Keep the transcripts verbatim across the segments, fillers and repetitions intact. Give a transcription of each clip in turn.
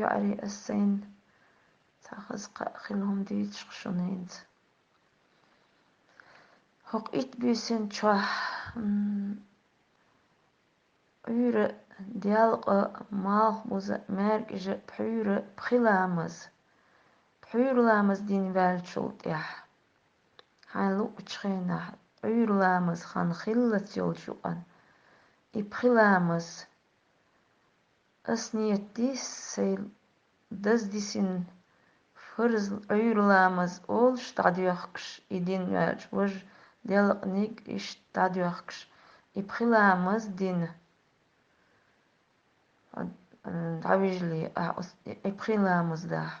йоӀарий ас сайна цхьа хаза кхаъ хилла хӀума дийцаш шуна хӀинца. ХӀокху итт буьйсанна чохь, м, Ӏуьйра, делкъа, малхбуза, маьркӀажа, пхьуьйра, пхи ламаз. Пхьуьйра ламаз дина ваьллачул тӀаьхьа, хьайн луъучу хенахь, Ӏуьйра ламаз хан хиллалц йолчу юкъана, и пхи ламаз. Ас нийят ди, сайн даза дисина фарз Ӏуьйра ламаз олуш дӀадоьхкуш, и дина ваьлча, важа делкъаниг иштта дӀадоьхкуш, и пхи ламаз дина. ДӀавижале, ахь оцу и пхи ламаз дахь.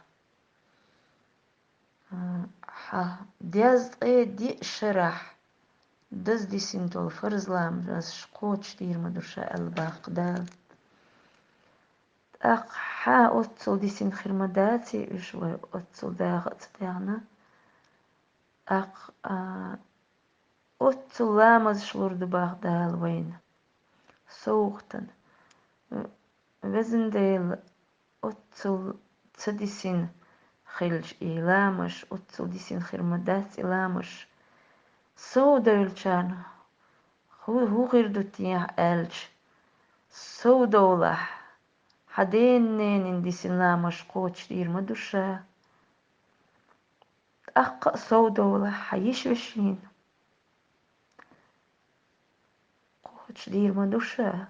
Хьан дезткъе диъ шарахь даза дисина долу фарз ламазаш кхочушдийр ма ду ша аьлла боху Дала. ТӀаккха хьан оццул дисина хир ма даций уьш вай, оццул даха а ца даьхна? ТӀаккха, а, оццул ламазаш лур ду боху Дала вайна. СовгӀатан. Везан Дела, оццул ца дисина хилча и ламазаш, оццул дисина хир ма дац и ламазаш. Совдевллачарна хӀу, хӀу хир ду техьа аьлча, совдовлахь, хьан ден-ненан дисина ламазаш кхочушдийр ма ду ша. ТӀаккха а совдовлахь, хьан йиша-вешина кхочушдийр ма ду ша.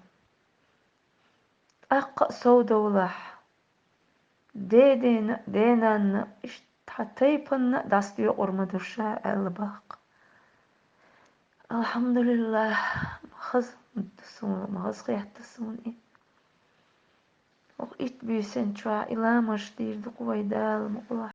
ТӀаккха а совдовлахь, дедена а, денанна а, иштта хьан тайпанна а дӀасадоькъур ма ду ша аьлла боху. АлхьамдулиллахӀ, ма хаза ду суна, ма хаза хетта суна и. ХӀокху итт буьйсанна чохь и ламазаш дийр ду-кх вай Дала мукъалахь.